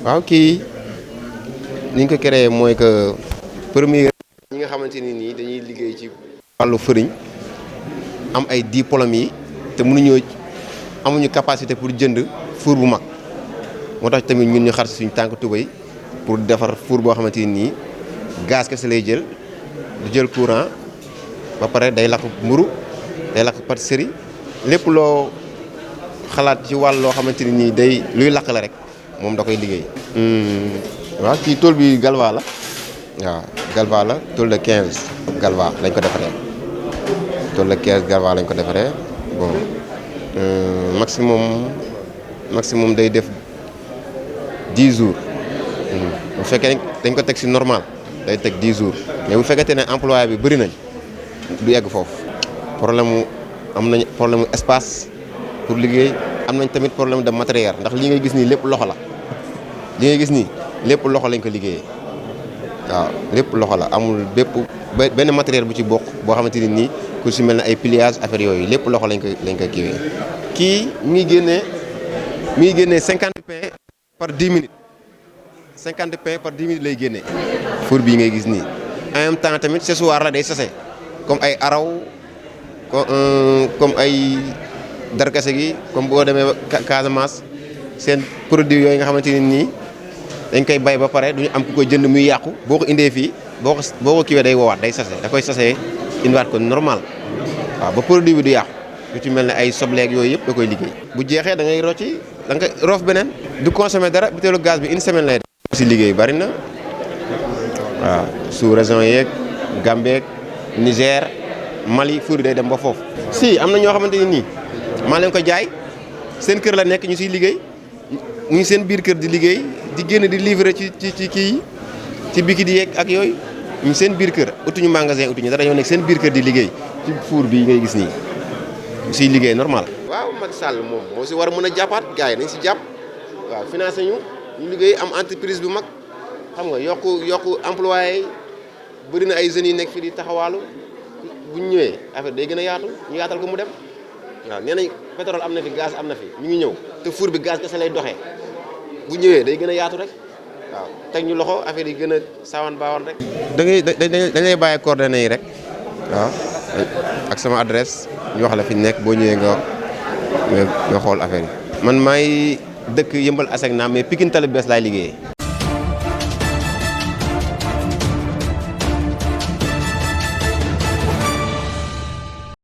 waaw kii ni ñu ko créé mooy que premier ñi nga xamante ni nii dañuy liggéey ci wàllu fëriñ am ay diplômes yi te mënuñoo amuñu capacité pour jënd four bu mag moo tax tamit ñun ñu xar suñu tànk tubéy pour defar four boo xamante ni nii gaz kese lay jël du jël courant ba pare day lakk mburu day lakk pâtisserie lépp loo xalaat ci wàll loo xamante ni nii day luy lakk la rek moom da koy liggéey. waaw kii tool bi galva la waaw galva la tool de 15 galva lañ ko defaree tool de 15 galva lañ ko defaree bon maximum day def 10 jours bu fekkee dañ ko teg si normal day teg 10 jours mais bu fekkente ne employé bi bëri nañ du yegg foofu am nañ problème mu espace pour liggéey am nañ tamit problème de matériel ndax li ngay gis nii lépp loxo la li ngay gis nii lépp loxo lañ ko liggéeyee waaw lépp loxo la amul benn matériel bu ci bokk boo xamante ni nii ku si mel ne ay pliage affaire yooyu lépp loxo lañ ko kiiwee. kii mi ngi génnee 50 pains par 10 minutes 50 pains par 10 minutes lay génnee. four bii ngay gis nii en même temps tamit ce soir la day sase comme ay araw comme ay darkase gi comme boo demee Casamance seen produit yooyu nga xamante ni nii dañ koy bay ba pare duñu am ku koy jënd muy yàqu boo ko indee fii boo ko kiiwee day woowaat day sase da koy sase indiwaat ko normal waaw ba produit bi du yàqu lu ci mel ne ay sobleeg yooyu yëpp da koy liggéey. bu jeexee da ngay rocci da nga roof beneen du consommer dara butéelu gaz bi une semaine lay def. si liggéey bari na waaw sous région yeeg Gambie Niger Mali four day dem ba foofu. si am na ñoo xamante ni nii maa leen ko jaay seen kër la nekk ñu siy liggéey ñu seen biir kër di liggéey di génn di livrer ci kii ci biki di yeeg ak yooyu ñu seen biir kër utuñu magasin utuñu dara ñoo nekk seen biir kër di liggéey ci four bii ngay gis nii siy liggéey normal. waaw Macky Sall moom moo si war a mën a jàppaat gars yi nañ si jàpp waaw financé ñu liggéey am entreprise bu mag xam nga yokku employé yi bëri na ay jeunes yi nekk fii di taxawaalu bu ñu ñëwee affaire day gën a yaatu ñu yaatal ko mu dem. waaw nee nañ pétrole am na fi gaz am na fi ñu ngi ñëw te four bi gaz kese lay doxee bu ñëwee day gën a yaatu rek waaw teg ñu loxo affaire yi gën a saawan baawan rek. dañ lay bàyyi coordonnées yi rek waaw ak sama adresse ñu wax la fi nekk boo ñëwee nga xool affaire yi. man maay dëkk Yëmbal Asegna mais Pikine Tali Bees laay liggéeyee.